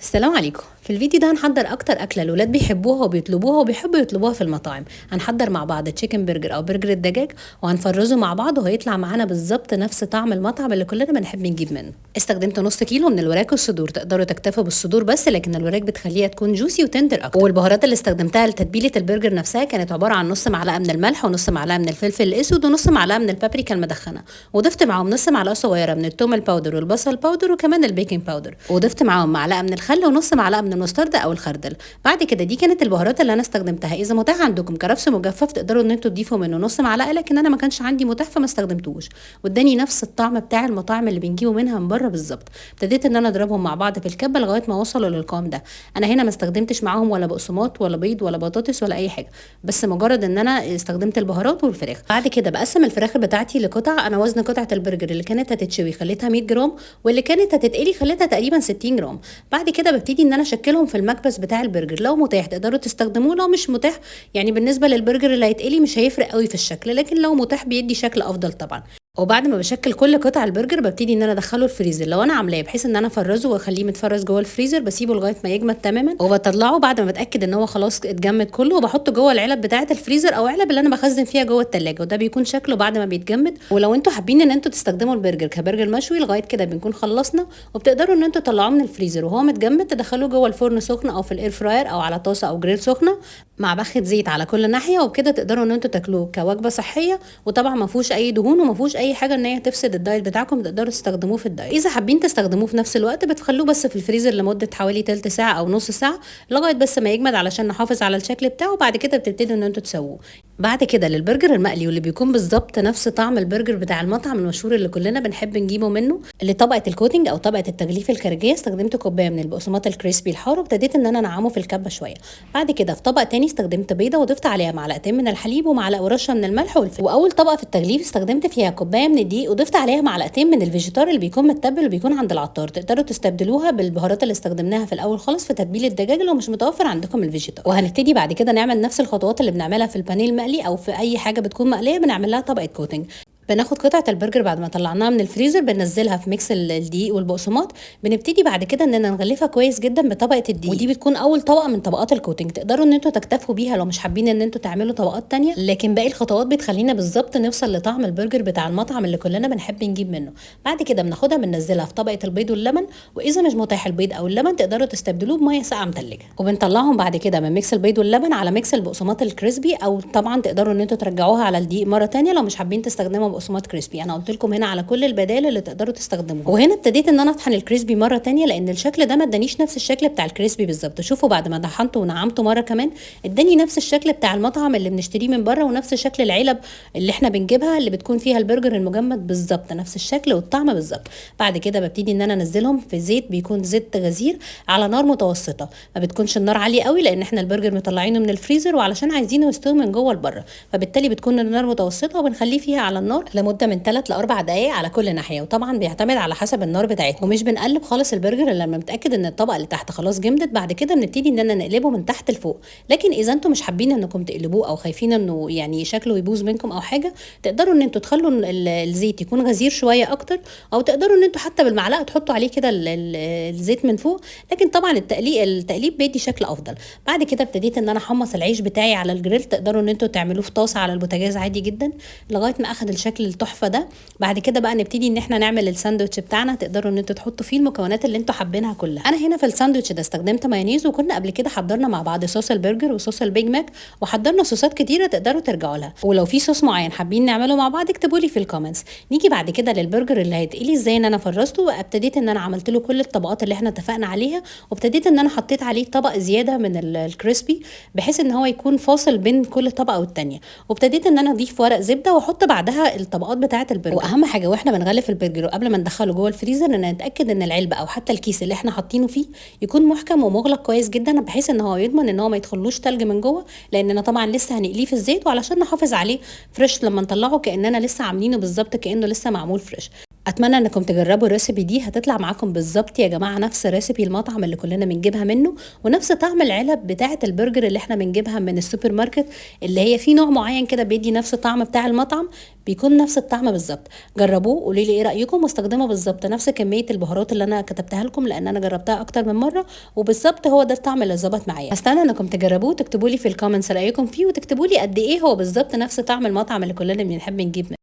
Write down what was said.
السلام عليكم. في الفيديو ده هنحضر اكتر اكله الولاد بيحبوها وبيطلبوها وبيحبوا يطلبوها في المطاعم. هنحضر مع بعض chicken burger او برجر الدجاج، وهنفرزه مع بعض وهيطلع معانا بالظبط نفس طعم المطعم اللي كلنا بنحب نجيب منه. استخدمت نص كيلو من الوراك والصدور، تقدروا تكتفوا بالصدور بس، لكن الوراك بتخليها تكون juicy و tender اكتر. والبهارات اللي استخدمتها لتتبيله البرجر نفسها كانت عبارة عن نص معلقه من الملح ونص معلقه من الفلفل الاسود ونص معلقه من البابريكا المدخنه، وضفت معاهم نص معلقه صغيرة من التوم ال powder والبصل powder وكمان ال baking powder، وضفت معاهم معلقه من الخل ونص معلقه من المستردة او الخردل. بعد كده دي كانت البهارات اللي انا استخدمتها. اذا متاح عندكم كرفس مجفف تقدروا ان انتوا تضيفوا منه نص معلقه، لكن انا ما كانش عندي متاح فما استخدمتوش، واداني نفس الطعم بتاع المطاعم اللي بنجيبه منها من بره بالظبط. ابتديت ان انا اضربهم مع بعض في الكبه لغاية ما وصلوا للقوام ده. انا هنا ما استخدمتش معاهم ولا بقسماط ولا بيض ولا بطاطس ولا اي حاجة، بس مجرد ان انا استخدمت البهارات والفراخ. بعد كده بقسم الفراخ بتاعتي لقطع. انا وزن قطعه البرجر اللي كانت هتتشوي خليتها 100 جرام، واللي كانت هتتقلي خليتها تقريبا 60 جرام. بعد كده ببتدي ان انا اشكلهم في المكبس بتاع البرجر. لو متاح تقدروا تستخدموه، لو مش متاح يعني بالنسبة للبرجر اللي هيتقلي مش هيفرق قوي في الشكل، لكن لو متاح بيدي شكل افضل طبعا. وبعد ما بشكل كل قطع البرجر ببتدي ان انا ادخله الفريزر. لو انا عاملاه بحيث ان انا افرزه واخليه متفرز جوه الفريزر، بسيبه لغاية ما يجمد تماما، وبطلعه بعد ما بتاكد ان هو خلاص اتجمد كله، وبحطه جوه العلب بتاعه الفريزر او علب اللي انا بخزن فيها جوه التلاجة، وده بيكون شكله بعد ما بيتجمد. ولو انتوا حابين ان انتوا تستخدموا البرجر كبرجر مشوي لغاية كده بنكون خلصنا، وبتقدروا ان انتوا تطلعوه من الفريزر وهو متجمد، تدخلوه جوه الفرن سخن او في ال air fryer او على طاسه او جريل سخنة مع بخه زيت على كل ناحية، وبكده تقدروا ان انتوا تاكلوه كوجبه صحية، وطبعا ما فيهوش اي دهون وما فيهوش اي حاجة ان هي تفسد ال diet بتاعكم، تقدروا تستخدموه في ال diet. اذا حابين تستخدموه في نفس الوقت بتخلوه بس في الفريزر لمدة حوالي تلت ساعة او نص ساعة لغاية بس ما يجمد علشان نحافظ على الشكل بتاعه، وبعد كده بتبتدوا ان انتوا تسووه. بعد كده للبرجر المقلي واللي بيكون بالظبط نفس طعم البرجر بتاع المطعم المشهور اللي كلنا بنحب نجيبه منه. لطبقه ال coating او طبقه التغليف الخارجية استخدمت كوباية من البقسماط ال crispy الحار، وابتديت ان انا انعمه في الكبه شوية. بعد كده في طبق تاني استخدمت بيضة وضفت عليها معلقتين من الحليب ومعلقة ورشه من الملح والفلفل. واول طبقه في التغليف استخدمت فيها كوباية من الدقيق وضفت عليها معلقتين من الفيجيتار اللي بيكون متبل وبيكون عند العطار، تقدروا تستبدلوها بالبهارات اللي استخدمناها في الاول خالص في تتبيل الدجاج لو مش متوفر عندكم الفيجيتار. وهنبتدي بعد كده نعمل نفس الخطوات اللي بنعملها في البانيه المقلي او في اي حاجة بتكون مقلية بنعمل لها طبقه coating. بناخد قطعه البرجر بعد ما طلعناها من الفريزر بننزلها في mix الدقيق والبقسماط. بنبتدي بعد كده اننا نغلفها كويس جدا بطبقه الدقيق، ودي بتكون اول طبقه من طبقات ال coating. تقدروا ان انتوا تكتفوا بيها لو مش حابين ان انتوا تعملوا طبقات تانية، لكن باقي الخطوات بتخلينا بالظبط نوصل لطعم البرجر بتاع المطعم اللي كلنا بنحب نجيب منه. بعد كده بناخدها بننزلها في طبقه البيض واللبن، واذا مش متاح البيض او اللبن تقدروا تستبدلوه بميه ساقعه متلجه. وبنطلعهم بعد كده من mix البيض واللبن على mix البقسماط ال crispy، او طبعا تقدروا ان انتوا ترجعوها على الدقيق مرة تانية لو مش حابين تستخدموا بقسماط crispy. انا قلت لكم هنا على كل البدائل اللي تقدروا تستخدموها. وهنا ابتديت ان انا اطحن ال crispy مرة تانية لان الشكل ده ما ادانيش نفس الشكل بتاع ال crispy بالظبط. شوفوا بعد ما طحنته ونعمته مرة كمان اداني نفس الشكل بتاع المطعم اللي بنشتريه من بره، ونفس شكل العلب اللي احنا بنجيبها اللي بتكون فيها البرجر المجمد بالظبط، نفس الشكل والطعم بالظبط. بعد كده ببتدي ان انا انزلهم في زيت بيكون زيت غزير على نار متوسطه، ما بتكونش النار عالية قوي لان احنا البرجر مطلعينه من الفريزر وعلشان عايزينه يستوي من جوه لبره، فبالتالي بتكون النار متوسطه وبنخليه فيها على النار لمدة من 3 ل 4 دقائق على كل ناحية، وطبعا بيعتمد على حسب النار بتاعتنا. ومش بنقلب خالص البرجر الا لما نتاكد ان الطبقة اللي تحت خلاص جمدت. بعد كده بنبتدي اننا نقلبه من تحت لفوق، لكن اذا انتم مش حابين انكم تقلبوه او خايفين انه يعني شكله يبوظ منكم او حاجة، تقدروا ان انتوا تخلوا الزيت يكون غزير شوية اكتر، او تقدروا ان انتوا حتى بالمعلقه تحطوا عليه كده الزيت من فوق، لكن طبعا التقليب بيدي شكل افضل. بعد كده ابتديت ان انا احمص العيش بتاعي على الجريل، تقدروا ان انتوا تعملوه في طاسه على البوتاجاز عادي جدا لغاية ما اخد الشكل التحفة ده. بعد كده بقى نبتدي ان احنا نعمل الساندوتش بتاعنا، تقدروا ان انتوا تحطوا فيه المكونات اللي انتوا حابينها كلها. انا هنا في الساندوتش ده استخدمت مايونيز، وكنا قبل كده حضرنا مع بعض صوص البرجر وصوص ال Big Mac، وحضرنا صوصات كتيرة تقدروا ترجعوا لها. ولو في صوص معين حابين نعمله مع بعض اكتبوا لي في ال comments. نيجي بعد كده للبرجر اللي هيتقلي، ازاي ان انا فرزته وابتديت ان انا عملت له كل الطبقات اللي احنا اتفقنا عليها، وابتديت ان انا حطيت عليه طبق زيادة من ال crispy بحيث ان هو يكون فاصل بين كل طبقه والتانية، وابتديت ان انا اضيف ورق زبدة واحط بعدها الطبقات بتاعه البرجر. واهم حاجة واحنا بنغلف البرجر وقبل ما ندخله جوه الفريزر ان نتاكد ان العلبة او حتى الكيس اللي احنا حاطينه فيه يكون محكم ومغلق كويس جدا، بحيث ان هو يضمن ان هو ما يدخلوش تلج من جوه، لاننا طبعا لسه هنقليه في الزيت، وعلشان نحافظ عليه fresh لما نطلعه كاننا لسه عاملينه بالظبط، كانه لسه معمول fresh. اتمنى انكم تجربوا ال recipe دي، هتطلع معاكم بالظبط يا جماعة نفس recipe المطعم اللي كلنا بنجيبها منه، ونفس طعم العلب بتاعه البرجر اللي احنا بنجيبها من السوبر ماركت، اللي هي في نوع معين كده بيدي نفس الطعم بتاع المطعم، بيكون نفس الطعم بالظبط. جربوه قولوا لي ايه رايكم، واستخدموا بالظبط نفس كمية البهارات اللي انا كتبتها لكم لان انا جربتها اكتر من مرة، وبالظبط هو ده الطعم اللي ظبط معايا. هستنى انكم تجربوه وتكتبوا لي في ال comments رايكم فيه، وتكتبوا لي قد ايه هو بالظبط نفس طعم المطعم اللي كلنا بنحب نجيب منه.